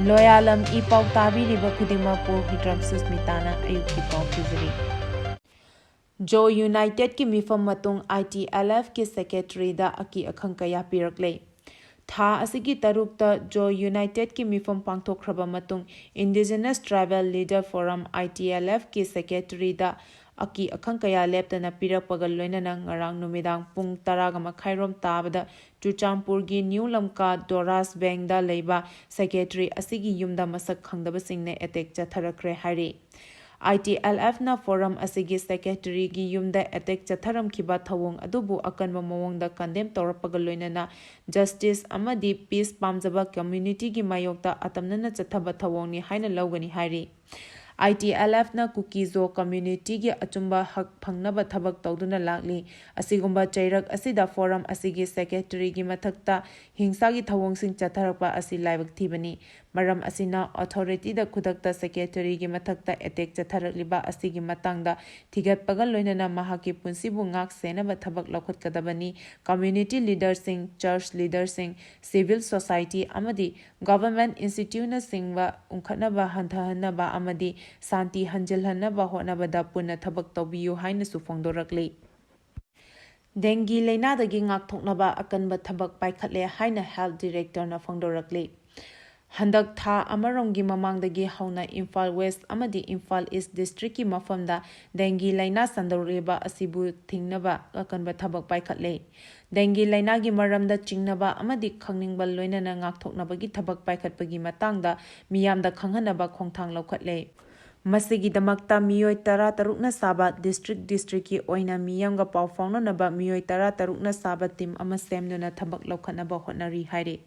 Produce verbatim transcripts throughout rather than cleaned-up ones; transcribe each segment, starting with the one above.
ꯂꯣꯌꯥꯂꯝ E ꯄꯥꯎ ꯇꯥꯕꯤꯔꯤꯕ ꯈꯨꯗꯤꯡꯃꯛꯄꯨ ꯍꯤꯗ꯭ꯔꯝ ꯁꯨꯁꯃꯤꯇꯥꯅ ꯑꯌꯨꯛꯀꯤ ꯄꯥꯎ ꯄꯤꯖꯔꯤ꯫ ꯖꯣ ꯌꯨꯅꯥꯏꯇꯦꯗꯀꯤ ꯃꯤꯐꯝ ꯃꯇꯨꯡ ITLFꯀꯤ ꯁꯦꯀ꯭ꯔꯦꯇꯔꯤꯗ ꯑꯀꯤ ꯑꯈꯪ ꯀꯌꯥ ꯄꯤꯔꯛꯂꯦ꯫ ꯊꯥ ꯑꯁꯤꯒꯤ ꯇꯔꯨꯛꯇ ꯖꯣ ꯌꯨꯅꯥꯏꯇꯦꯗꯀꯤ ꯃꯤꯐꯝ ꯄꯥꯡꯊꯣꯛꯈ꯭ꯔꯕ ꯃꯇꯨꯡ, Indigenous Tribal Leader Forum, ITLFꯀꯤ ꯁꯦꯀ꯭ꯔꯦꯇꯔꯤꯗ ꯑꯀꯤ ꯑꯈꯪ ꯀꯌꯥ ꯂꯦꯞꯇꯅ ꯄꯤꯔꯛꯄꯒ ꯂꯣꯏꯅꯅ ꯉꯔꯥꯡ ꯅꯨꯃꯤꯗꯥꯡ ꯄꯨꯡ ꯇꯔꯥꯒ ꯃꯈꯥꯏꯔꯣꯝ ꯇꯥꯕꯗ ꯆꯨꯔꯆꯥꯟꯄꯨꯔꯒꯤ ꯅ꯭ꯌꯨ ꯂꯝꯀꯥ ꯗꯣꯔꯥꯁ ꯕꯦꯡꯗ ꯂꯩꯕ ꯁꯦꯀ꯭ꯔꯦꯇꯔꯤ ꯑꯁꯤꯒꯤ ꯌꯨꯝꯗ ꯃꯁꯛ ꯈꯪꯗꯕꯁꯤꯡꯅ ꯑꯦꯇꯦꯛ ꯆꯠꯊꯔꯛꯈ꯭ꯔꯦ ꯍꯥꯏꯔꯤ꯫ ITLFꯅ ꯐꯣꯔꯝ ꯑꯁꯤꯒꯤ ꯁꯦꯀ꯭ꯔꯦꯇꯔꯤꯒꯤ ꯌꯨꯝꯗ ꯑꯦꯇꯦꯛ ꯆꯠꯊꯔꯝꯈꯤꯕ ꯊꯧꯑꯣꯡ ꯑꯗꯨꯕꯨ ꯑꯀꯟꯕ ꯃꯑꯣꯡꯗ ꯀꯟꯗꯦꯝ ꯇꯧꯔꯛꯄꯒ ꯂꯣꯏꯅꯅ ꯖꯁꯇꯤꯁ ꯑꯃꯗꯤ ꯄꯤꯁ ꯄꯥꯝꯖꯕ ꯀꯝꯃ꯭ꯌꯨꯅꯤꯇꯤꯒꯤ ꯃꯥꯌꯣꯛꯇ ꯑꯇꯝꯅꯅ ꯆꯠꯊꯕ ꯊꯧꯑꯣꯡꯅꯤ ꯍꯥꯏꯅ ꯂꯧꯒꯅꯤ ꯍꯥꯏꯔꯤ꯫ ITLFꯅ ꯀꯨꯀꯤ-ꯖꯣ ꯀꯝꯃ꯭ꯌꯨꯅꯤꯇꯤꯒꯤ ꯑꯆꯨꯝꯕ ꯍꯛ ꯐꯪꯅꯕ ꯊꯕꯛ ꯇꯧꯗꯨꯅ ꯂꯥꯛꯂꯤ꯫ ꯑꯁꯤꯒꯨꯝꯕ ꯆꯩꯔꯛ ꯑꯁꯤꯗ ꯐꯣꯔꯝ ꯑꯁꯤꯒꯤ ꯁꯦꯀ꯭ꯔꯦꯇꯔꯤꯒꯤ ꯃꯊꯛꯇ ꯍꯤꯡꯁꯥꯒꯤ ꯊꯧꯑꯣꯡꯁꯤꯡ ꯆꯠꯊꯔꯛꯄ ꯑꯁꯤ ꯂꯥꯏꯕꯛ ꯊꯤꯕꯅꯤ꯫ ꯃꯔꯝ ꯑꯁꯤꯅ ꯑꯣꯊꯣꯔꯤꯇꯤꯗ ꯈꯨꯗꯛꯇ ꯁꯦꯀ꯭ꯔꯦꯇꯔꯤꯒꯤ ꯃꯊꯛꯇ ꯑꯦꯇꯦꯛ ꯆꯠꯊꯔꯛꯂꯤꯕ ꯑꯁꯤꯒꯤ ꯃꯇꯥꯡꯗ ꯊꯤꯒꯠꯄꯒ ꯂꯣꯏꯅꯅ ꯃꯍꯥꯛꯀꯤ ꯄꯨꯟꯁꯤꯕꯨ ꯉꯥꯛ ꯁꯦꯟꯅꯕ ꯊꯕꯛ ꯂꯧꯈꯠꯀꯗꯕꯅꯤ꯫ ꯀꯝꯃ꯭ꯌꯨꯅꯤꯇꯤ ꯂꯤꯗꯔꯁꯤꯡ, ꯆꯔꯆ ꯂꯤꯗꯔꯁꯤꯡ, ꯁꯤꯚꯤꯜ ꯁꯣꯁꯥꯏꯇꯤ ꯑꯃꯗꯤ ꯒꯚꯔꯟꯃꯦꯟꯠ ꯏꯟꯁꯇꯤꯇ꯭ꯌꯨꯠꯅꯆꯤꯡꯕ ꯎꯪꯈꯠꯅꯕ ꯍꯟꯊꯍꯟꯅꯕ ꯑꯃꯗꯤ ꯁꯥꯟꯇꯤ ꯍꯟꯖꯤꯜꯍꯟꯅꯕ ꯍꯣꯠꯅꯕꯗ ꯄꯨꯟꯅ ꯊꯕꯛ ꯇꯧꯕꯤꯌꯨ ꯍꯥꯏꯅꯁꯨ ꯐꯣꯡꯗꯣꯔꯛꯂꯤ꯫ ꯗꯦꯡꯒꯤ ꯂꯥꯏꯅꯥꯗꯒꯤ ꯉꯥꯛꯊꯣꯛꯅꯕ ꯑꯀꯟꯕ ꯊꯕꯛ ꯄꯥꯏꯈꯠꯂꯦ ꯍꯥꯏꯅ ꯍꯦꯜꯊ ꯗꯤꯔꯦꯛꯇꯔꯅ ꯐꯣꯡꯗꯣꯔꯛꯂꯤ꯫ ꯍꯟꯗꯛ ꯊꯥ ꯑꯃꯔꯣꯝꯒꯤ ꯃꯃꯥꯡꯗꯒꯤ ꯍꯧꯅ ꯏꯝꯐꯥꯜ ꯋꯦꯁ ꯑꯃꯗꯤ ꯏꯝꯐꯥꯜ ꯏꯁ ꯗꯤꯁꯇ꯭ꯔꯤꯛꯀꯤ ꯃꯐꯝꯗ ꯗꯦꯡꯒꯤ ꯂꯥꯏꯅꯥ ꯁꯟꯗꯣꯔꯛꯂꯤꯕ ꯑꯁꯤꯕꯨ ꯊꯤꯡꯅꯕ ꯑꯀꯟꯕ ꯊꯕꯛ ꯄꯥꯏꯈꯠꯂꯦ꯫ ꯗꯦꯡꯒꯤ ꯂꯥꯏꯅꯥꯒꯤ ꯃꯔꯝꯗ ꯆꯤꯡꯅꯕ ꯑꯃꯗꯤ ꯈꯪꯅꯤꯡꯕ ꯂꯣꯏꯅꯅ ꯉꯥꯛꯊꯣꯛꯅꯕꯒꯤ ꯊꯕꯛ ꯄꯥꯏꯈꯠꯄꯒꯤ ꯃꯇꯥꯡꯗ ꯃꯤꯌꯥꯝꯗ ꯈꯪꯍꯟꯅꯕ ꯈꯣꯡꯊꯥꯡ ꯂꯧꯈꯠꯂꯦ꯫ ꯃꯁꯤꯒꯤꯗꯃꯛꯇ ꯃꯤꯑꯣꯏ ꯇꯔꯥꯇꯔꯨꯛꯅ ꯁꯥꯕ ꯗꯤꯁꯇ꯭ꯔꯤꯛ ꯗꯤꯁꯇ꯭ꯔꯤꯛꯀꯤ ꯑꯣꯏꯅ ꯃꯤꯌꯥꯝꯒ ꯄꯥꯎ ꯐꯥꯎꯅꯅꯕ ꯃꯤꯑꯣꯏ ꯇꯔꯥꯇꯔꯨꯛꯅ ꯁꯥꯕ ꯇꯤꯝ ꯑꯃ ꯁꯦꯝꯗꯨꯅ ꯊꯕꯛ ꯂꯧꯈꯠꯅꯕ ꯍꯣꯠꯅꯔꯤ ꯍꯥꯏꯔꯤ꯫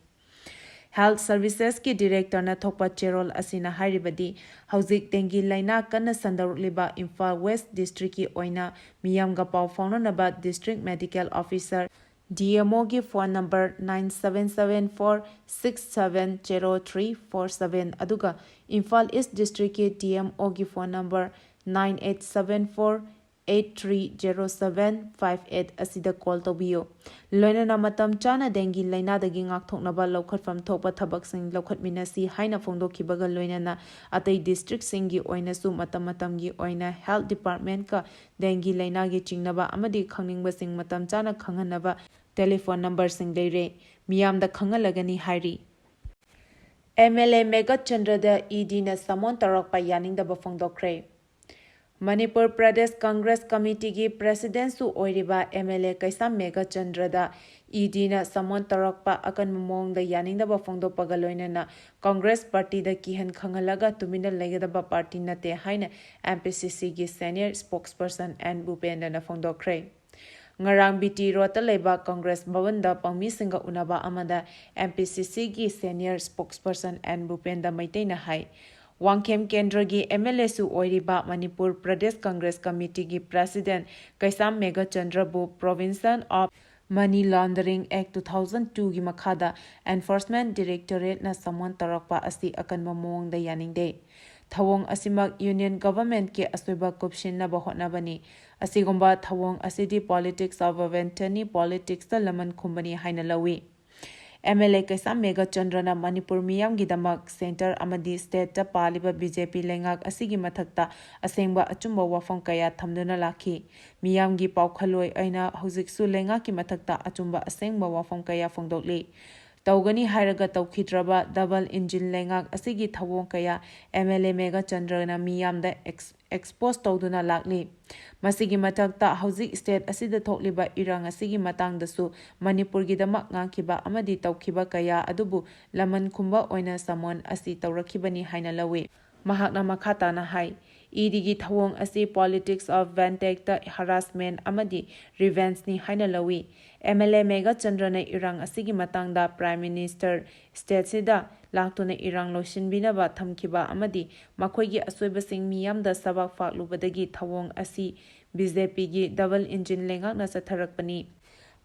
ꯍꯦꯜꯊ ꯁꯔꯚꯤꯁꯦꯁꯀꯤ ꯗꯤꯔꯦꯛꯇꯔꯅ ꯊꯣꯛꯄ ꯆꯦꯔꯣꯜ ꯑꯁꯤꯅ ꯍꯥꯏꯔꯤꯕꯗꯤ, ꯍꯧꯖꯤꯛ ꯗꯦꯡꯒꯤ ꯂꯥꯏꯅꯥ ꯀꯟꯅ ꯁꯟꯗꯣꯔꯛꯂꯤꯕ ꯏꯝꯐꯥꯜ ꯋꯦꯁ ꯗꯤꯁꯇ꯭ꯔꯤꯛꯀꯤ ꯑꯣꯏꯅ ꯃꯤꯌꯥꯝꯒ ꯄꯥꯎ ꯐꯥꯎꯅꯅꯕ ꯗꯤꯁꯇ꯭ꯔꯤꯛ ꯃꯦꯗꯤꯀꯦꯜ ꯑꯣꯐꯤꯁꯔ, DMOꯒꯤ phone number nine seven seven four six seven zero three four seven ꯑꯗꯨꯒ ꯏꯝꯐꯥꯜ ꯏꯁ ꯗꯤꯁꯇ꯭ꯔꯤꯛꯀꯤ DMOꯒꯤ phone number nine eight seven four eight three zero seven five eight ꯑꯁꯤꯗ call ꯇꯧꯕꯤꯌꯨ꯫ ꯂꯣꯏꯅꯅ ꯃꯇꯝ ꯆꯥꯅ dengue ꯂꯥꯏꯅꯥꯗꯒꯤ ꯉꯥꯛꯊꯣꯛꯅꯕ ꯂꯧꯈꯠꯐꯝ ꯊꯣꯛꯄ ꯊꯕꯛꯁꯤꯡ ꯂꯧꯈꯠꯃꯤꯟꯅꯁꯤ ꯍꯥꯏꯅ ꯐꯣꯡꯗꯣꯛꯈꯤꯕꯒ ꯂꯣꯏꯅꯅ ꯑꯇꯩ districtꯁꯤꯡꯒꯤ ꯑꯣꯏꯅꯁꯨ ꯃꯇꯝ ꯃꯇꯝꯒꯤ ꯑꯣꯏꯅ health departmentꯀ dengue ꯂꯥꯏꯅꯥꯒꯤ ꯆꯤꯡꯅꯕ ꯑꯃꯗꯤ ꯈꯪꯅꯤꯡꯕꯁꯤꯡ ꯃꯇꯝ ꯆꯥꯅ ꯈꯪꯍꯟꯅꯕ telephone numberꯁꯤꯡ ꯂꯩꯔꯦ꯫ ꯃꯤꯌꯥꯝꯗ ꯈꯪꯍꯜꯂꯒꯅꯤ ꯍꯥꯏꯔꯤ꯫ MLA ꯃꯦꯘꯆꯟꯗ꯭ꯔꯗ EDꯅ summon ꯇꯧꯔꯛꯄ ꯌꯥꯅꯤꯡꯗꯕ ꯐꯣꯡꯗꯣꯛꯈ꯭ꯔꯦ꯫ ꯃꯅꯤꯄꯨꯔ ꯄ꯭ꯔꯗꯦꯁ ꯀꯪꯒ꯭ꯔꯦꯁ ꯀꯃꯤꯇꯤꯒꯤ presidentꯁꯨ ꯑꯣꯏꯔꯤꯕ MLA ꯀꯩꯁꯥꯝ ꯃꯦꯘꯆꯟꯗ꯭ꯔꯗ EDꯅ summon ꯇꯧꯔꯛꯄ ꯑꯀꯟꯕ ꯃꯑꯣꯡꯗ ꯌꯥꯅꯤꯡꯗꯕ ꯐꯣꯡꯗꯣꯛꯄꯒ ꯂꯣꯏꯅꯅ ꯀꯪꯒ꯭ꯔꯦꯁ ꯄꯥꯔꯇꯤꯗ ꯀꯤꯍꯟ ꯈꯪꯍꯜꯂꯒ ꯇꯨꯃꯤꯟꯅ ꯂꯩꯒꯗꯕ ꯄꯥꯔꯇꯤ ꯅꯠꯇꯦ ꯍꯥꯏꯅ MPCCꯒꯤ senior spokesperson N ꯚꯨꯄꯦꯟꯗ꯭ꯔꯅ ꯐꯣꯡꯗꯣꯛꯈ꯭ꯔꯦ꯫ ꯉꯔꯥꯡ BT Roadꯇ ꯂꯩꯕ ꯀꯪꯒ꯭ꯔꯦꯁ ꯚꯕꯟꯗ ꯄꯥꯎꯃꯤꯁꯤꯡꯒ ꯎꯅꯕ ꯑꯃꯗ MPCCꯒꯤ senior spokesperson N ꯚꯨꯄꯦꯟꯗ꯭ꯔ ꯃꯩꯇꯩꯅ ꯍꯥꯏ, ꯋꯥꯡꯈꯦꯝ ꯀꯦꯟꯗ꯭ꯔꯒꯤ MLAꯁꯨ ꯑꯣꯏꯔꯤꯕ Manipur Pradesh Congress ꯀꯃꯤꯇꯤꯒꯤ president Keisham ꯃꯦꯘꯆꯟꯗ꯭ꯔꯕꯨ Prevention of Money Laundering Act two thousand twoꯒꯤ ꯃꯈꯥꯗ Enforcement Directorateꯅ summon ꯇꯧꯔꯛꯄ ꯑꯁꯤ ꯑꯀꯟꯕ ꯃꯑꯣꯡꯗ ꯌꯥꯅꯤꯡꯗꯦ꯫ ꯊꯧꯑꯣꯡ ꯑꯁꯤꯃꯛ union governmentꯀꯤ ꯑꯁꯣꯏꯕ ꯀꯨꯞꯁꯤꯟꯅꯕ ꯍꯣꯠꯅꯕꯅꯤ꯫ ꯑꯁꯤꯒꯨꯝꯕ ꯊꯧꯑꯣꯡ ꯑꯁꯤꯗꯤ politics of vengeance, politicsꯇ ꯂꯃꯟ ꯈꯨꯝꯕꯅꯤ ꯍꯥꯏꯅ ꯂꯧꯏ꯫ MLA ꯀꯩꯁꯥꯝ ꯃꯦꯘꯆꯟꯗ꯭ꯔꯅ ꯃꯅꯤꯄꯨꯔ ꯃꯤꯌꯥꯝꯒꯤꯗꯃꯛ centre ꯑꯃꯗꯤ stateꯇ ꯄꯥꯜꯂꯤꯕ BJP ꯂꯩꯉꯥꯛ ꯑꯁꯤꯒꯤ ꯃꯊꯛꯇ ꯑꯁꯦꯡꯕ ꯑꯆꯨꯝꯕ ꯋꯥꯐꯝ ꯀꯌꯥ ꯊꯝꯗꯨꯅ ꯂꯥꯛꯈꯤ꯫ ꯃꯤꯌꯥꯝꯒꯤ ꯄꯥꯎꯈꯜꯂꯣꯏ ꯑꯣꯏꯅ ꯍꯧꯖꯤꯛꯁꯨ ꯂꯩꯉꯥꯛꯀꯤ ꯃꯊꯛꯇ ꯑꯆꯨꯝꯕ ꯑꯁꯦꯡꯕ ꯋꯥꯐꯝ ꯀꯌꯥ ꯐꯣꯡꯗꯣꯛꯂꯤ꯫ ꯇꯧꯒꯅꯤ ꯍꯥꯏꯔꯒ ꯇꯧꯈꯤꯗ꯭ꯔꯕ double engine ꯂꯩꯉꯥꯛ ꯑꯁꯤꯒꯤ ꯊꯧꯑꯣꯡ ꯀꯌꯥ MLA ꯃꯦꯘꯆꯟꯗ꯭ꯔꯅ ꯃꯤꯌꯥꯝꯗ ex-, expose ꯇꯧꯗꯨꯅ ꯂꯥꯛꯂꯤ꯫ ꯃꯁꯤꯒꯤ ꯃꯊꯛꯇ ꯍꯧꯖꯤꯛ state ꯑꯁꯤꯗ ꯊꯣꯛꯂꯤꯕ ꯏꯔꯥꯡ ꯑꯁꯤꯒꯤ ꯃꯇꯥꯡꯗꯁꯨ ꯃꯅꯤꯄꯨꯔꯒꯤꯗꯃꯛ ꯉꯥꯡꯈꯤꯕ ꯑꯃꯗꯤ ꯇꯧꯈꯤꯕ ꯀꯌꯥ ꯑꯗꯨꯕꯨ ꯂꯃꯟ ꯈꯨꯝꯕ ꯑꯣꯏꯅ summon ꯑꯁꯤ ꯇꯧꯔꯛꯈꯤꯕꯅꯤ ꯍꯥꯏꯅ ꯂꯧꯏ꯫ ꯃꯍꯥꯛꯅ ꯃꯈꯥ ꯇꯥꯅ ꯍꯥꯏ, EDꯒꯤ ꯊꯧꯑꯣꯡ ꯑꯁꯤ politics of vengeanceꯇ harassment ꯑꯃꯗꯤ revengeꯅꯤ ꯍꯥꯏꯅ ꯂꯧꯏ꯫ MLA ꯃꯦꯘꯆꯟꯗ꯭ꯔꯅ ꯏꯔꯥꯡ ꯑꯁꯤꯒꯤ ꯃꯇꯥꯡꯗ Prime Minister stateꯁꯤꯗ ꯂꯥꯛꯇꯨꯅ ꯏꯔꯥꯡ ꯂꯣꯏꯁꯤꯟꯕꯤꯅꯕ ꯊꯝꯈꯤꯕ ꯑꯃꯗꯤ ꯃꯈꯣꯏꯒꯤ ꯑꯁꯣꯏꯕꯁꯤꯡ ꯃꯤꯌꯥꯝꯗ ꯁꯕꯥꯛ ꯐꯥꯛꯂꯨꯕꯗꯒꯤ ꯊꯧꯑꯣꯡ ꯑꯁꯤ BJPꯒꯤ double engine ꯂꯩꯉꯥꯛꯅ ꯆꯠꯊꯔꯛꯄꯅꯤ꯫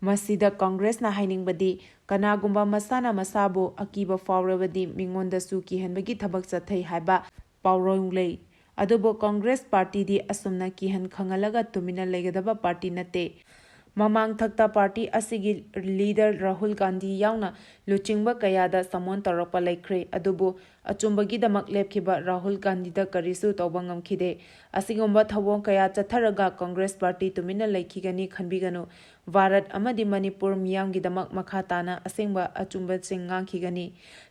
ꯃꯁꯤꯗ ꯀꯪꯒ꯭ꯔꯦꯁꯅ ꯍꯥꯏꯅꯤꯡꯕꯗꯤ, ꯀꯅꯥꯒꯨꯝꯕ ꯃꯁꯥꯅ ꯃꯁꯥꯕꯨ ꯑꯀꯤꯕ ꯐꯥꯎꯔꯕꯗꯤ ꯃꯤꯉꯣꯟꯗꯁꯨ ꯀꯤꯍꯟꯕꯒꯤ ꯊꯕꯛ ꯆꯠꯊꯩ ꯍꯥꯏꯕ ꯄꯥꯎꯔꯧ ꯂꯩ꯫ ꯑꯗꯨꯕꯨ ꯀꯪꯒ꯭ꯔꯦꯁ ꯄꯥꯔꯇꯤꯗꯤ ꯑꯁꯨꯝꯅ ꯀꯤꯍꯟ ꯈꯪꯍꯜꯂꯒ ꯇꯨꯃꯤꯟꯅ ꯂꯩꯒꯗꯕ ꯄꯥꯔꯇꯤ ꯅꯠꯇꯦ꯫ ꯃꯃꯥꯡꯊꯛꯇ ꯄꯥꯔꯇꯤ ꯑꯁꯤꯒꯤ ꯂꯤꯗꯔ ꯔꯥꯍꯨꯜ ꯒꯥꯟꯙꯤ ꯌꯥꯎꯅ ꯂꯨꯆꯤꯡꯕ ꯀꯌꯥꯗ ꯁꯃꯣꯟ ꯇꯧꯔꯛꯄ ꯂꯩꯈ꯭ꯔꯦ, ꯑꯗꯨꯕꯨ ꯑꯆꯨꯝꯕꯒꯤꯗꯃꯛ ꯂꯦꯞꯈꯤꯕ ꯔꯥꯍꯨꯜ ꯒꯥꯟꯙꯤꯗ ꯀꯔꯤꯁꯨ ꯇꯧꯕ ꯉꯝꯈꯤꯗꯦ꯫ ꯑꯁꯤꯒꯨꯝꯕ ꯊꯧꯑꯣꯡ ꯀꯌꯥ ꯆꯠꯊꯔꯒ ꯀꯪꯒ꯭ꯔꯦꯁ ꯄꯥꯔꯇꯤ ꯇꯨꯃꯤꯟꯅ ꯂꯩꯈꯤꯒꯅꯤ ꯈꯟꯕꯤꯒꯅꯨ꯫ ꯚꯥꯔꯠ ꯑꯃꯗꯤ ꯃꯅꯤꯄꯨꯔ ꯃꯤꯌꯥꯝꯒꯤꯗꯃꯛ ꯃꯈꯥ ꯇꯥꯅ ꯑꯁꯦꯡꯕ ꯑꯆꯨꯝꯕꯁꯤꯡ ꯉꯥꯡꯈꯤꯒꯅꯤ꯫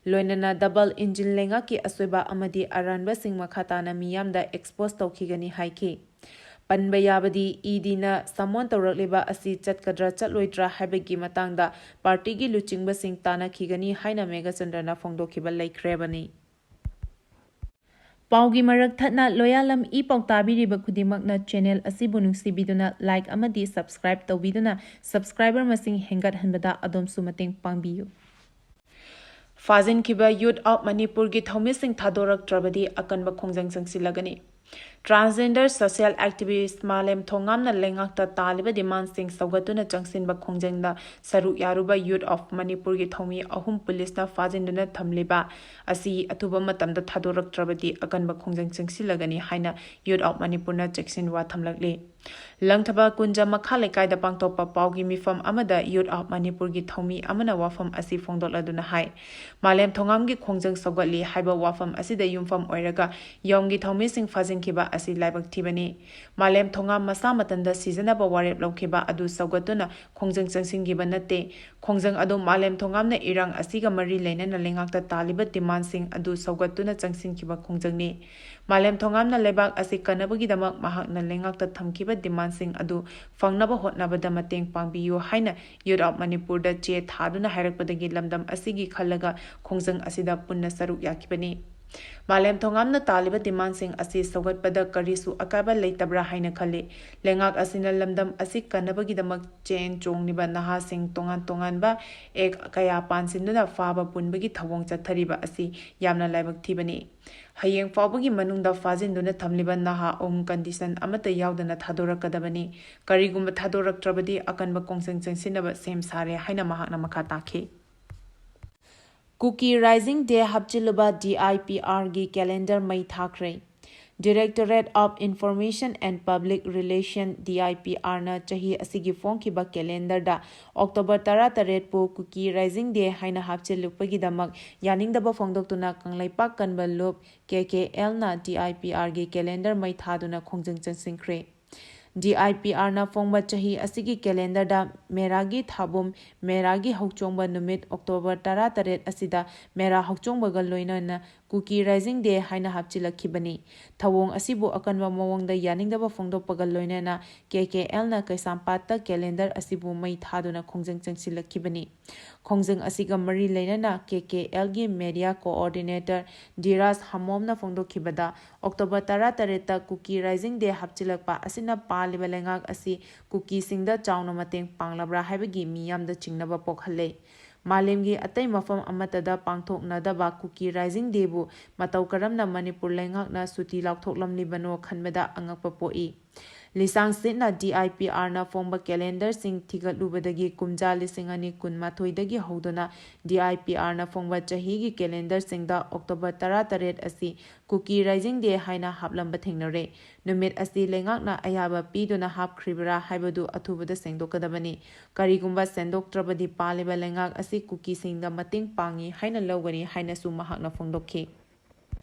ꯂꯣꯏꯅꯅ ꯗꯕꯜ ꯏꯟꯖꯤꯟ ꯂꯩꯉꯥꯛꯀꯤ ꯑꯁꯣꯏꯕ ꯑꯃꯗꯤ ꯑꯔꯥꯟꯕꯁꯤꯡ ꯃꯈꯥ ꯇꯥꯅ ꯃꯤꯌꯥꯝꯗ ꯑꯦꯛꯁꯄꯣꯖ ꯇꯧꯈꯤꯒꯅꯤ ꯍꯥꯏꯈꯤ꯫ ꯄꯟꯕ ꯌꯥꯕꯗꯤ, ꯏ ꯗꯤꯅ ꯁꯃꯣꯟ ꯇꯧꯔꯛꯂꯤꯕ ꯑꯁꯤ ꯆꯠꯀꯗ꯭ꯔꯥ ꯆꯠꯂꯣꯏꯗ꯭ꯔꯥ ꯍꯥꯏꯕꯒꯤ ꯃꯇꯥꯡꯗ ꯄꯥꯔꯇꯤꯒꯤ ꯂꯨꯆꯤꯡꯕꯁꯤꯡ ꯇꯥꯟꯅꯈꯤꯒꯅꯤ ꯍꯥꯏꯅ ꯃꯦꯘꯆꯟꯗ꯭ꯔꯅ ꯐꯣꯡꯗꯣꯛꯈꯤꯕ ꯂꯩꯈ꯭ꯔꯦꯕꯅꯤ꯫ ꯄꯥꯎꯒꯤ ꯃꯔꯛ ꯊꯠꯅ ꯂꯣꯌꯥꯂꯝ ꯏ ꯄꯥꯎ ꯇꯥꯕꯤꯔꯤꯕ ꯈꯨꯗꯤꯡꯃꯛꯅ ꯆꯦꯅꯦꯜ ꯑꯁꯤꯕꯨ ꯅꯨꯡꯁꯤꯕꯤꯗꯨꯅ ꯂꯥꯏꯛ ꯑꯃꯗꯤ ꯁꯕꯁꯀ꯭ꯔꯥꯏꯕ ꯇꯧꯕꯤꯗꯨꯅ ꯁꯕꯁꯀ꯭ꯔꯥꯏꯕꯔ ꯃꯁꯤꯡ ꯍꯦꯟꯒꯠꯍꯟꯕꯗ ꯑꯗꯣꯝꯁꯨ ꯃꯇꯦꯡ ꯄꯥꯡꯕꯤꯌꯨ꯫ ꯐꯥꯖꯤꯟꯈꯤꯕ ꯌꯨꯠ ꯑꯣꯐ ꯃꯅꯤꯄꯨꯔꯒꯤ ꯊꯧꯃꯤꯁꯤꯡ ꯊꯥꯗꯣꯔꯛꯇ꯭ꯔꯕꯗꯤ ꯑꯀꯟꯕ ꯈꯣꯡꯖꯪ ꯆꯪꯁꯤꯜꯂꯒꯅꯤ꯫ ꯇ꯭ꯔꯥꯟꯁꯖꯦꯟꯗꯔ ꯁꯣꯁꯤꯌꯦꯜ ꯑꯦꯛꯇꯤꯚꯤꯁ꯭ꯠ ꯃꯥꯂꯦꯝ ꯊꯣꯉꯥꯝꯅ ꯂꯩꯉꯥꯛꯇ ꯇꯥꯜꯂꯤꯕ ꯗꯤꯃꯥꯟꯁꯤꯡ ꯁꯧꯒꯠꯇꯨꯅ ꯆꯪꯁꯤꯟꯕ ꯈꯣꯡꯖꯪꯗ ꯁꯔꯨꯛ ꯌꯥꯔꯨꯕ ꯌꯨꯠ ꯑꯣꯐ ꯃꯅꯤꯄꯨꯔꯒꯤ ꯊꯧꯃꯤ ꯑꯍꯨꯝ ꯄꯨꯂꯤꯁꯅ ꯐꯥꯖꯤꯟꯗꯨꯅ ꯊꯝꯂꯤꯕ ꯑꯁꯤ ꯑꯊꯨꯕ ꯃꯇꯝꯗ ꯊꯥꯗꯣꯔꯛꯇ꯭ꯔꯕꯗꯤ ꯑꯀꯟꯕ ꯈꯣꯡꯖꯪ ꯆꯪꯁꯤꯜꯂꯒꯅꯤ ꯍꯥꯏꯅ ꯌꯨꯠ ꯑꯣꯐ ꯃꯅꯤꯄꯨꯔꯅ ꯆꯦꯛꯁꯤꯟꯋꯥ ꯊꯝꯂꯛꯂꯤ꯫ ꯂꯪꯊꯕꯥꯜ ꯀꯨꯟꯖ ꯃꯈꯥ ꯂꯩꯀꯥꯏꯗ ꯄꯥꯡꯊꯣꯛꯄ ꯄꯥꯎꯒꯤ ꯃꯤꯐꯝ ꯑꯃꯗ ꯌꯨꯠ ꯑꯣꯐ ꯃꯅꯤꯄꯨꯔꯒꯤ ꯊꯧꯃꯤ ꯑꯃꯅ ꯋꯥꯐꯝ ꯑꯁꯤ ꯐꯣꯡꯗꯣꯛꯂꯗꯨꯅ ꯍꯥꯏ, ꯃꯥꯂꯦꯝ ꯊꯣꯉꯥꯝꯒꯤ ꯈꯣꯡꯖꯪ ꯁꯧꯒꯠꯂꯤ ꯍꯥꯏꯕ ꯋꯥꯐꯝ ꯑꯁꯤꯗ ꯌꯨꯝꯐꯝ ꯑꯣꯏꯔꯒ ꯌꯣꯝꯒꯤ ꯊꯧꯃꯤꯁꯤꯡ ꯐꯥꯖꯤꯟꯈꯤꯕ ꯑꯁꯤ ꯂꯥꯏꯕꯛ ꯊꯤꯕꯅꯤ꯫ ꯃꯥꯂꯦꯝ ꯊꯣꯉꯥꯝ ꯃꯁꯥ ꯃꯊꯟꯇ ꯁꯤꯖꯅꯕ ꯋꯥꯔꯦꯞ ꯂꯧꯈꯤꯕ ꯑꯗꯨ ꯁꯧꯒꯠꯇꯨꯅ ꯈꯣꯡꯖꯪ ꯆꯪꯁꯤꯟꯈꯤꯕ ꯅꯠꯇꯦ꯫ ꯈꯣꯡꯖꯪ ꯑꯗꯨ ꯃꯥꯂꯦꯝ ꯊꯣꯉꯥꯝꯅ ꯏꯔꯥꯡ ꯑꯁꯤꯒ ꯃꯔꯤ ꯂꯩꯅꯅ ꯂꯩꯉꯥꯛꯇ ꯇꯥꯜꯂꯤꯕ ꯗꯤꯃꯥꯟꯁꯤꯡ ꯑꯗꯨ ꯁꯧꯒꯠꯇꯨꯅ ꯆꯪꯁꯤꯟꯈꯤꯕ ꯈꯣꯡꯖꯪꯅꯤ꯫ ꯃꯥꯂꯦꯝ ꯊꯣꯉꯥꯝꯅ ꯂꯩꯕꯥꯛ ꯑꯁꯤ ꯀꯟꯅꯕꯒꯤꯗꯃꯛ ꯃꯍꯥꯛꯅ ꯂꯩꯉꯥꯛꯇ ꯊꯝꯈꯤꯕ ꯗꯤꯃꯥꯟꯁꯤꯡ ꯑꯗꯨ ꯐꯪꯅꯕ ꯍꯣꯠꯅꯕꯗ ꯃꯇꯦꯡ ꯄꯥꯡꯕꯤꯌꯨ ꯍꯥꯏꯅ ꯌꯨꯠ ꯑꯣꯐ ꯃꯅꯤꯄꯨꯔꯗ ꯆꯦ ꯊꯥꯗꯨꯅ ꯍꯥꯏꯔꯛꯄꯗꯒꯤ ꯂꯝꯗꯝ ꯑꯁꯤꯒꯤ ꯈꯜꯂꯒ ꯈꯣꯡꯖꯪ ꯑꯁꯤꯗ ꯄꯨꯟꯅ ꯁꯔꯨꯛ ꯌꯥꯈꯤꯕꯅꯤ꯫ ꯃꯥꯂꯦꯝ ꯊꯣꯉꯥꯝꯅ ꯇꯥꯜꯂꯤꯕ ꯗꯤꯃꯥꯟꯁꯤꯡ ꯑꯁꯤ ꯁꯧꯒꯠꯄꯗ ꯀꯔꯤꯁꯨ ꯑꯀꯥꯏꯕ ꯂꯩꯇꯕ꯭ꯔꯥ ꯍꯥꯏꯅ ꯈꯜꯂꯤ꯫ ꯂꯩꯉꯥꯛ ꯑꯁꯤꯅ ꯂꯝꯗꯝ ꯑꯁꯤ ꯀꯟꯅꯕꯒꯤꯗꯃꯛ ꯆꯦꯟ ꯆꯣꯡꯂꯤꯕ ꯅꯍꯥꯁꯤꯡ ꯇꯣꯉꯥꯟ ꯇꯣꯉꯥꯟꯕ ꯑꯦꯛ ꯀꯌꯥ ꯄꯥꯟꯁꯤꯟꯗꯨꯅ ꯐꯥꯕ ꯄꯨꯟꯕꯒꯤ ꯊꯧꯑꯣꯡ ꯆꯠꯊꯔꯤꯕ ꯑꯁꯤ ꯌꯥꯝꯅ ꯂꯥꯏꯕꯛ ꯊꯤꯕꯅꯤ꯫ ꯍꯌꯦꯡ ꯐꯥꯎꯕꯒꯤ ꯃꯅꯨꯡꯗ ꯐꯥꯖꯤꯟꯗꯨꯅ ꯊꯝꯂꯤꯕ ꯅꯍꯥ ꯑꯍꯨꯝ ꯀꯟꯗꯤꯁꯟ ꯑꯃꯠꯇ ꯌꯥꯎꯗꯅ ꯊꯥꯗꯣꯔꯛꯀꯗꯕꯅꯤ꯫ ꯀꯔꯤꯒꯨꯝꯕ ꯊꯥꯗꯣꯔꯛꯇ꯭ꯔꯕꯗꯤ ꯑꯀꯟꯕ ꯈꯣꯡꯖꯪ ꯆꯪꯁꯤꯟꯅꯕ ꯁꯦꯝ ꯁꯥꯔꯦ ꯍꯥꯏꯅ ꯃꯍꯥꯛꯅ ꯃꯈꯥ ꯇꯥꯈꯤ꯫ ꯀꯨꯀꯤ rising day ꯍꯥꯞꯆꯤꯜꯂꯨꯕ D I P ꯑꯥꯔꯒꯤ calendar ꯃꯩ ꯊꯥꯈ꯭ꯔꯦ꯫ Directorate of Information and Public Relation, D I P R ꯅ ꯆꯍꯤ ꯑꯁꯤꯒꯤ ꯐꯣꯡꯈꯤꯕ calendarꯗ October ꯇꯔꯥꯇꯔꯦꯠꯄꯨ Kuki Rising Day ꯍꯥꯏꯅ ꯍꯥꯞꯆꯤꯜꯂꯨꯕꯒꯤꯗꯃꯛ ꯌꯥꯅꯤꯡꯗꯕ ꯐꯣꯡꯗꯣꯛꯇꯨꯅ ꯀꯪꯂꯩꯄꯥꯛ ꯀꯟꯕ ꯂꯨꯞ, K K L ꯅ D I P R ꯒꯤ calendar ꯃꯩ ꯊꯥꯗꯨꯅ ꯈꯣꯡꯖꯪ ꯆꯪꯁꯤꯟꯈ꯭ꯔꯦ꯫ D I P R ꯅ ꯐꯣꯡꯕ ꯆꯍꯤ ꯑꯁꯤꯒꯤ calendarꯗ ꯃꯦꯔꯥꯒꯤ ꯊꯥꯕꯨꯝ, ꯃꯦꯔꯥꯒꯤ ꯍꯧꯆꯣꯡꯕ ꯅꯨꯃꯤꯠ October ꯇꯔꯥꯇꯔꯦꯠ ꯑꯁꯤꯗ ꯃꯦꯔꯥ ꯍꯧꯆꯣꯡꯕꯒ ꯂꯣꯏꯅꯅ Kuki Rising Day ꯍꯥꯏꯅ ꯍꯥꯞꯆꯤꯜꯂꯛꯈꯤꯕꯅꯤ꯫ ꯊꯧꯑꯣꯡ ꯑꯁꯤꯕꯨ ꯑꯀꯟꯕ ꯃꯑꯣꯡꯗ ꯌꯥꯅꯤꯡꯗꯕ ꯐꯣꯡꯗꯣꯛꯄꯒ ꯂꯣꯏꯅꯅ K K L ꯅ ꯀꯩꯁꯥꯝꯄꯥꯠꯇ calendar ꯑꯁꯤꯕꯨ ꯃꯩ ꯊꯥꯗꯨꯅ ꯈꯣꯡꯖꯪ ꯆꯪꯁꯤꯜꯂꯛꯈꯤꯕꯅꯤ꯫ ꯈꯣꯡꯖꯪ ꯑꯁꯤꯒ ꯃꯔꯤ ꯂꯩꯅꯅ K K L ꯒꯤ media coordinator Dhiraj ꯍꯃꯣꯝꯅ ꯐꯣꯡꯗꯣꯛꯈꯤꯕꯗ, October ꯇꯔꯥꯇꯔꯦꯠꯇ Kuki Rising Day ꯍꯥꯞꯆꯤꯜꯂꯛꯄ ꯑꯁꯤꯅ ꯄꯥꯜꯂꯤꯕ ꯂꯩꯉꯥꯛ ꯑꯁꯤ ꯀꯨꯀꯤꯁꯤꯡꯗ ꯆꯥꯎꯅ ꯃꯇꯦꯡ ꯄꯥꯡꯂꯕ꯭ꯔꯥ ꯍꯥꯏꯕꯒꯤ ꯃꯤꯌꯥꯝꯗ ꯆꯤꯡꯅꯕ ꯄꯣꯛꯍꯜꯂꯦ꯫ ꯃꯥꯂꯦꯝꯒꯤ ꯑꯇꯩ ꯃꯐꯝ ꯑꯃꯠꯇꯗ ꯄꯥꯡꯊꯣꯛꯅꯗꯕ Kuki Rising Dayꯕꯨ ꯃꯇꯧ ꯀꯔꯝꯅ ꯃꯅꯤꯄꯨꯔ ꯂꯩꯉꯥꯛꯅ ꯁꯨꯇꯤ ꯂꯥꯎꯊꯣꯛꯂꯝꯂꯤꯕꯅꯣ ꯈꯟꯕꯗ ꯑꯉꯛꯄ ꯄꯣꯛꯏ꯫ ꯂꯤꯁꯥꯡꯁꯤꯠꯅ D I P R ꯅ ꯐꯣꯡꯕ calendarꯁꯤꯡ ꯊꯤꯒꯠꯂꯨꯕꯗꯒꯤ ꯀꯨꯝꯖꯥ ꯂꯤꯁꯤꯡ ꯑꯅꯤ ꯀꯨꯟꯃꯥꯊꯣꯏꯗꯒꯤ ꯍꯧꯗꯨꯅ D I P R ꯅ ꯐꯣꯡꯕ ꯆꯍꯤꯒꯤ calendarꯁꯤꯡꯗ October ꯇꯔꯥꯇꯔꯦꯠ ꯑꯁꯤ Kuki Rising Day ꯍꯥꯏꯅ ꯍꯥꯞꯂꯝꯕ ꯊꯦꯡꯅꯔꯦ꯫ ꯅꯨꯃꯤꯠ ꯑꯁꯤ ꯂꯩꯉꯥꯛꯅ ꯑꯌꯥꯕ ꯄꯤꯗꯨꯅ ꯍꯥꯞꯈ꯭ꯔꯤꯕ꯭ꯔꯥ ꯍꯥꯏꯕꯗꯨ ꯑꯊꯨꯕꯗ ꯁꯦꯡꯗꯣꯛꯀꯗꯕꯅꯤ꯫ ꯀꯔꯤꯒꯨꯝꯕ ꯁꯦꯡꯗꯣꯛꯇ꯭ꯔꯕꯗꯤ ꯄꯥꯜꯂꯤꯕ ꯂꯩꯉꯥꯛ ꯑꯁꯤ ꯀꯨꯀꯤꯁꯤꯡꯗ ꯃꯇꯦꯡ ꯄꯥꯡꯏ ꯍꯥꯏꯅ ꯂꯧꯒꯅꯤ ꯍꯥꯏꯅꯁꯨ ꯃꯍꯥꯛꯅ ꯐꯣꯡꯗꯣꯛꯈꯤ꯫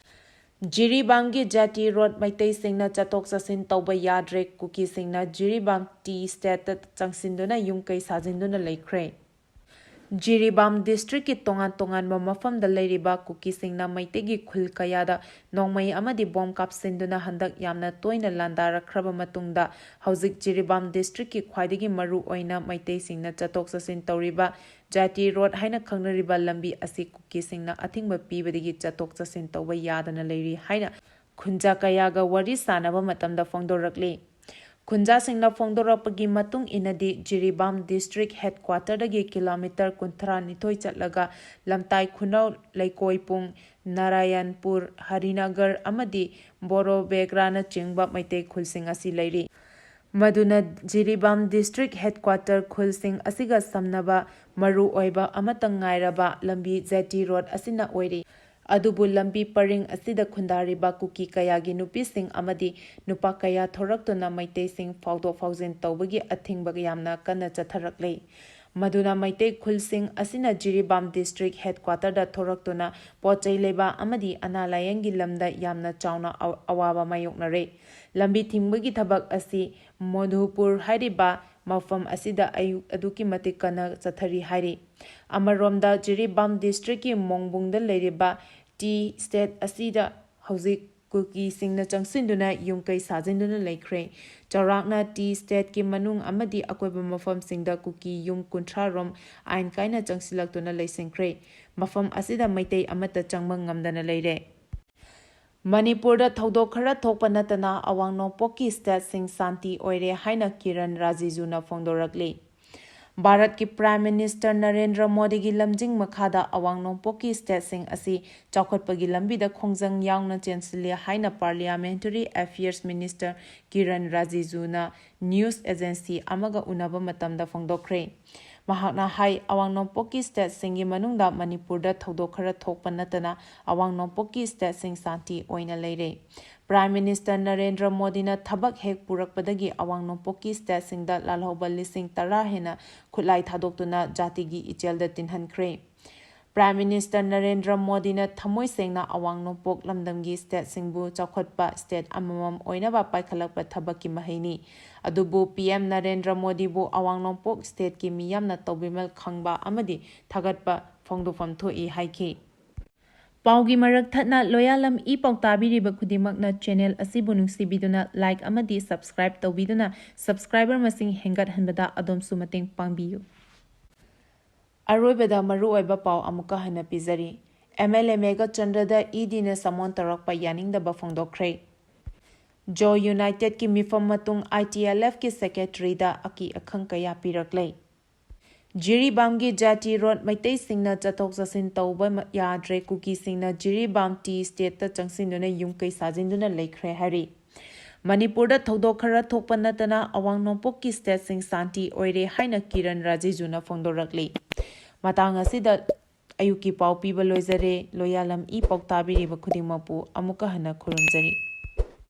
ꯖꯤꯔꯤꯕꯥꯝꯒꯤ ꯖꯥꯇꯤ ꯔꯣꯗ ꯃꯩꯇꯩꯁꯤꯡꯅ ꯆꯠꯊꯣꯛ ꯆꯠꯁꯤꯟ ꯇꯧꯕ ꯌꯥꯗ꯭ꯔꯦ꯫ ꯀꯨꯀꯤꯁꯤꯡꯅ ꯖꯤꯔꯤꯕꯥꯝ ꯇꯤ ꯏꯁꯇꯦꯠꯇ ꯆꯪꯁꯤꯟꯗꯨꯅ ꯌꯨꯝ ꯀꯩ ꯁꯥꯖꯤꯟꯗꯨꯅ ꯂꯩꯈ꯭ꯔꯦ꯫ ꯖꯤꯔꯤꯕꯥꯝ ꯗꯤꯁꯇ꯭ꯔꯤꯛꯀꯤ ꯇꯣꯉꯥꯟ ꯇꯣꯉꯥꯟꯕ ꯃꯐꯝꯗ ꯂꯩꯔꯤꯕ ꯀꯨꯀꯤꯁꯤꯡꯅ ꯃꯩꯇꯩꯒꯤ ꯈꯨꯜ ꯀꯌꯥꯗ ꯅꯣꯡꯃꯩ ꯑꯃꯗꯤ ꯕꯣꯝ ꯀꯥꯞꯁꯤꯟꯗꯨꯅ ꯍꯟꯗꯛ ꯌꯥꯝꯅ ꯇꯣꯏꯅ ꯂꯥꯟꯗꯥꯔꯛꯈ꯭ꯔꯕ ꯃꯇꯨꯡꯗ, ꯍꯧꯖꯤꯛ ꯖꯤꯔꯤꯕꯥꯝ ꯗꯤꯁꯇ꯭ꯔꯤꯛꯀꯤ ꯈ꯭ꯋꯥꯏꯗꯒꯤ ꯃꯔꯨ ꯑꯣꯏꯅ ꯃꯩꯇꯩꯁꯤꯡꯅ ꯆꯠꯊꯣꯛ ꯆꯠꯁꯤꯟ ꯇꯧꯔꯤꯕ ꯖꯥꯇꯤ ꯔꯣꯗ ꯍꯥꯏꯅ ꯈꯪꯅꯔꯤꯕ ꯂꯝꯕꯤ ꯑꯁꯤ ꯀꯨꯀꯤꯁꯤꯡꯅ ꯑꯊꯤꯡꯕ ꯄꯤꯕꯗꯒꯤ ꯆꯠꯊꯣꯛ ꯆꯠꯁꯤꯟ ꯇꯧꯕ ꯌꯥꯗꯅ ꯂꯩꯔꯤ ꯍꯥꯏꯅ ꯈꯨꯟꯖꯥ ꯀꯌꯥꯒ ꯋꯥꯔꯤ ꯁꯥꯟꯅꯕ ꯃꯇꯝꯗ ꯐꯣꯡꯗꯣꯔꯛꯂꯤ꯫ ꯈꯨꯟꯖꯥꯁꯤꯡꯅ ꯐꯣꯡꯗꯣꯔꯛꯄꯒꯤ ꯃꯇꯨꯡ ꯏꯟꯅꯗꯤ, ꯖꯤꯔꯤꯕꯥꯝ ꯗꯤꯁꯇ꯭ꯔꯤꯛ ꯍꯦꯗꯀ꯭ꯋꯥꯇꯔꯗꯒꯤ ꯀꯤꯂꯣꯃꯤꯇꯔ ꯀꯨꯟꯊ꯭ꯔꯥꯅꯤꯊꯣꯏ ꯆꯠꯂꯒ ꯂꯝꯇꯥꯏ ꯈꯨꯅꯧ, ꯂꯩꯀꯣꯏꯄꯨꯡ, ꯅꯥꯔꯥꯌꯟꯄꯨꯔ, ꯍꯔꯤꯅꯒꯔ ꯑꯃꯗꯤ ꯕꯣꯔꯣꯕꯦꯒ꯭ꯔꯥꯅꯆꯤꯡꯕ ꯃꯩꯇꯩ ꯈꯨꯜꯁꯤꯡ ꯑꯁꯤ ꯂꯩꯔꯤ꯫ ꯃꯗꯨꯅ ꯖꯤꯔꯤꯕꯥꯝ ꯗꯤꯁꯇ꯭ꯔꯤꯛ ꯍꯦꯗꯀ꯭ꯋꯥꯇꯔ ꯈꯨꯜꯁꯤꯡ ꯑꯁꯤꯒ ꯁꯝꯅꯕ ꯃꯔꯨ ꯑꯣꯏꯕ ꯑꯃꯠꯇ ꯉꯥꯏꯔꯕ ꯂꯝꯕꯤ ꯖꯦꯇꯤ ꯔꯣꯗ ꯑꯁꯤꯅ ꯑꯣꯏꯔꯤ꯫ ꯑꯗꯨꯕꯨ ꯂꯝꯕꯤ ꯄꯔꯤꯡ ꯑꯁꯤꯗ ꯈꯨꯟꯗꯥꯔꯤꯕ ꯀꯨꯀꯤ ꯀꯌꯥꯒꯤ ꯅꯨꯄꯤꯁꯤꯡ ꯑꯃꯗꯤ ꯅꯨꯄꯥ ꯀꯌꯥ ꯊꯣꯔꯛꯇꯨꯅ ꯃꯩꯇꯩꯁꯤꯡ ꯐꯥꯎꯗꯣꯛ ꯐꯥꯎꯖꯤꯟ ꯇꯧꯕꯒꯤ ꯑꯊꯤꯡꯕ ꯌꯥꯝꯅ ꯀꯟꯅ ꯆꯠꯊꯔꯛꯂꯦ꯫ ꯃꯗꯨꯅ ꯃꯩꯇꯩ ꯈꯨꯜꯁꯤꯡ ꯑꯁꯤꯅ ꯖꯤꯔꯤꯕꯥꯝ district headquarterꯗ ꯊꯣꯔꯛꯇꯨꯅ ꯄꯣꯠ ꯆꯩ ꯂꯩꯕ ꯑꯃꯗꯤ ꯑꯅꯥ ꯂꯥꯌꯦꯡꯒꯤ ꯂꯝꯗ ꯌꯥꯝꯅ ꯆꯥꯎꯅ ꯑ-, ꯑꯋꯥꯕ ꯃꯥꯌꯣꯛꯅꯔꯦ꯫ ꯂꯝꯕꯤ ꯊꯤꯡꯕꯒꯤ ꯊꯕꯛ ꯑꯁꯤ ꯃꯣꯙꯨꯄꯨꯔ ꯍꯥꯏꯔꯤꯕ ꯃꯐꯝ ꯑꯁꯤꯗ ꯑꯌꯨꯛ ꯑꯗꯨꯛꯀꯤ ꯃꯇꯤꯛ ꯀꯟꯅ ꯆꯠꯊꯔꯤ ꯍꯥꯏꯔꯤ꯫ ꯑꯃꯔꯣꯝꯗ ꯖꯤꯔꯤꯕꯥꯝ districtꯀꯤ ꯃꯣꯡꯕꯨꯡꯗ ꯂꯩꯔꯤꯕ ꯇꯤ ꯁ꯭ꯇꯦꯠ ꯑꯁꯤꯗ ꯍꯧꯖꯤꯛ ꯀꯨꯀꯤꯁꯤꯡꯅ ꯆꯪꯁꯤꯟꯗꯨꯅ ꯌꯨꯝ ꯀꯩ ꯁꯥꯖꯤꯟꯗꯨꯅ ꯂꯩꯈ꯭ꯔꯦ꯫ ꯆꯥꯎꯔꯥꯛꯅ ꯇꯤ ꯁ꯭ꯇꯦꯠꯀꯤ ꯃꯅꯨꯡ ꯑꯃꯗꯤ ꯑꯀꯣꯏꯕ ꯃꯐꯝꯁꯤꯡꯗ ꯀꯨꯀꯤ ꯌꯨꯝ ꯀꯨꯟꯊ꯭ꯔꯥ ꯔꯣꯝ ꯑꯥꯏꯟ ꯀꯥꯏꯅ ꯆꯪꯁꯤꯜꯂꯛꯇꯨꯅ ꯂꯩꯁꯤꯟꯈ꯭ꯔꯦ꯫ ꯃꯐꯝ ꯑꯁꯤꯗ ꯃꯩꯇꯩ ꯑꯃꯠꯇ ꯆꯪꯕ ꯉꯝꯗꯅ ꯂꯩꯔꯦ꯫ ꯃꯅꯤꯄꯨꯔꯗ ꯊꯧꯗꯣꯛ ꯈꯔ ꯊꯣꯛꯄ ꯅꯠꯇꯅ ꯑꯋꯥꯡ ꯅꯣꯡꯄꯣꯛꯀꯤ ꯁ꯭ꯇꯦꯠꯁꯤꯡ ꯁꯥꯟꯇꯤ ꯑꯣꯏꯔꯦ ꯍꯥꯏꯅ ꯀꯤꯔꯟ ꯔꯥꯖꯤꯖꯨꯅ ꯐꯣꯡꯗꯣꯔꯛꯂꯤ꯫ ꯚꯥꯔꯠꯀꯤ Prime Minister ꯅꯔꯦꯟꯗ꯭ꯔ ꯃꯣꯗꯤꯒꯤ ꯂꯝꯖꯤꯡ ꯃꯈꯥꯗ ꯑꯋꯥꯡ ꯅꯣꯡꯄꯣꯛꯀꯤ ꯁ꯭ꯇꯦꯠꯁꯤꯡ ꯑꯁꯤ ꯆꯥꯎꯈꯠꯄꯒꯤ ꯂꯝꯕꯤꯗ ꯈꯣꯡꯖꯪ ꯌꯥꯎꯅ ꯆꯦꯟꯁꯤꯜꯂꯤ ꯍꯥꯏꯅ Parliamentary Affairs Minister Kiran ꯔꯥꯖꯤꯖꯨꯅ news agency ꯑꯃꯒ ꯎꯅꯕ ꯃꯇꯝꯗ ꯐꯣꯡꯗꯣꯛꯈ꯭ꯔꯦ꯫ ꯃꯍꯥꯛꯅ ꯍꯥꯏ, ꯑꯋꯥꯡ ꯅꯣꯡꯄꯣꯛꯀꯤ ꯁ꯭ꯇꯦꯠꯁꯤꯡꯒꯤ ꯃꯅꯨꯡꯗ ꯃꯅꯤꯄꯨꯔꯗ ꯊꯧꯗꯣꯛ ꯈꯔ ꯊꯣꯛꯄ ꯅꯠꯇꯅ ꯑꯋꯥꯡ ꯅꯣꯡꯄꯣꯛꯀꯤ ꯁ꯭ꯇꯦꯠꯁꯤꯡ ꯁꯥꯟꯇꯤ ꯑꯣꯏꯅ ꯂꯩꯔꯦ꯫ Prime Minister ꯅꯔꯦꯟꯗ꯭ꯔ ꯃꯣꯗꯤꯅ ꯊꯕꯛ ꯍꯦꯛ ꯄꯨꯔꯛꯄꯗꯒꯤ ꯑꯋꯥꯡ ꯅꯣꯡꯄꯣꯛꯀꯤ ꯁ꯭ꯇꯦꯠꯁꯤꯡꯗ ꯂꯥꯜꯍꯧꯕ ꯂꯤꯁꯤꯡ ꯇꯔꯥ ꯍꯦꯟꯅ ꯈꯨꯠꯂꯥꯏ ꯊꯥꯗꯣꯛꯇꯨꯅ ꯖꯥꯇꯤꯒꯤ ꯏꯆꯦꯜꯗ ꯇꯤꯟꯍꯟꯈ꯭ꯔꯦ꯫ Prime Minister ꯅꯔꯦꯟꯗ꯭ꯔ ꯃꯣꯗꯤꯅ ꯊꯃꯣꯏ ꯁꯦꯡꯅ ꯑꯋꯥꯡ ꯅꯣꯡꯄꯣꯛ ꯂꯝꯗꯝꯒꯤ ꯁ꯭ꯇꯦꯠꯁꯤꯡꯕꯨ ꯆꯥꯎꯈꯠꯄ ꯁ꯭ꯇꯦꯠ ꯑꯃꯃꯝ ꯑꯣꯏꯅꯕ ꯄꯥꯏꯈꯠꯂꯛꯄ ꯊꯕꯛꯀꯤ ꯃꯍꯩꯅꯤ꯫ ꯑꯗꯨꯕꯨ P M ꯅꯔꯦꯟꯗ꯭ꯔ ꯃꯣꯗꯤꯕꯨ ꯑꯋꯥꯡ ꯅꯣꯡꯄꯣꯛ ꯁ꯭ꯇꯦꯠꯀꯤ ꯃꯤꯌꯥꯝꯅ ꯇꯧꯕꯤꯃꯜ ꯈꯪꯕ ꯑꯃꯗꯤ ꯊꯥꯒꯠꯄ ꯐꯣꯡꯗꯣꯛꯐꯝ ꯊꯣꯛꯏ ꯍꯥꯏꯈꯤ꯫ ꯄꯥꯎꯒꯤ ꯃꯔꯛ ꯊꯠꯅ ꯂꯣꯌꯥꯂꯝ ꯏ ꯄꯥꯎ ꯇꯥꯕꯤꯔꯤꯕ ꯈꯨꯗꯤꯡꯃꯛꯅ channel ꯑꯁꯤꯕꯨ ꯅꯨꯡꯁꯤꯕꯤꯗꯨꯅ like ꯑꯃꯗꯤ subscribe ꯇꯧꯕꯤꯗꯨꯅ subscriber ꯃꯁꯤꯡ ꯍꯦꯟꯒꯠꯍꯟꯕꯗ ꯑꯗꯣꯝꯁꯨ ꯃꯇꯦꯡ ꯄꯥꯡꯕꯤꯌꯨ꯫ ꯑꯔꯣꯏꯕꯗ ꯃꯔꯨꯑꯣꯏꯕ ꯄꯥꯎ ꯑꯃꯨꯛꯀ ꯍꯟꯅ ꯄꯤꯖꯔꯤ꯫ M L A ꯃꯦꯘꯆꯟꯗ꯭ꯔꯗ E D ꯅ summon ꯇꯧꯔꯛꯄ ꯌꯥꯅꯤꯡꯗꯕ ꯐꯣꯡꯗꯣꯛꯈ꯭ꯔꯦ꯫ Zo United ꯀꯤ ꯃꯤꯐꯝ ꯃꯇꯨꯡ I T L F ꯀꯤ secretary ꯗ ꯑꯀꯤ ꯑꯈꯪ ꯀꯌꯥ ꯄꯤꯔꯛꯂꯦ꯫ ꯖꯤꯔꯤꯕꯥꯝꯒꯤ ꯖꯥꯇꯤ ꯔꯣꯗ ꯃꯩꯇꯩꯁꯤꯡꯅ ꯆꯠꯊꯣꯛ ꯆꯠꯁꯤꯟ ꯇꯧꯕ ꯃ-, ꯌꯥꯗ꯭ꯔꯦ꯫ ꯀꯨꯀꯤꯁꯤꯡꯅ ꯖꯤꯔꯤꯕꯥꯝ ꯇꯤ ꯁ꯭ꯇꯦꯠꯇ ꯆꯪꯁꯤꯟꯗꯨꯅ ꯌꯨꯝ ꯀꯩ ꯁꯥꯖꯤꯟꯗꯨꯅ ꯂꯩꯈ꯭ꯔꯦ ꯍꯥꯏꯔꯤ꯫ ꯃꯅꯤꯄꯨꯔꯗ ꯊꯧꯗꯣꯛ ꯈꯔ ꯊꯣꯛꯄ ꯅꯠꯇꯅ ꯑꯋꯥꯡ ꯅꯣꯡꯄꯣꯛꯀꯤ ꯁ꯭ꯇꯦꯠꯁꯤꯡ ꯁꯥꯟꯇꯤ ꯑꯣꯏꯔꯦ ꯍꯥꯏꯅ ꯀꯤꯔꯟ ꯔꯥꯖꯤꯖꯨꯅ ꯐꯣꯡꯗꯣꯔꯛꯂꯤ꯫ ꯃꯇꯥꯡ ꯑꯁꯤꯗ ꯑꯌꯨꯛꯀꯤ ꯄꯥꯎ ꯄꯤꯕ ꯂꯣꯏꯖꯔꯦ꯫ ꯂꯣꯌꯥꯂꯝ ꯏ ꯄꯥꯎ ꯇꯥꯕꯤꯔꯤꯕ ꯈꯨꯗꯤꯡꯃꯛꯄꯨ ꯑꯃꯨꯛꯀ ꯍꯟꯅ ꯈꯨꯔꯨꯝꯖꯔꯤ꯫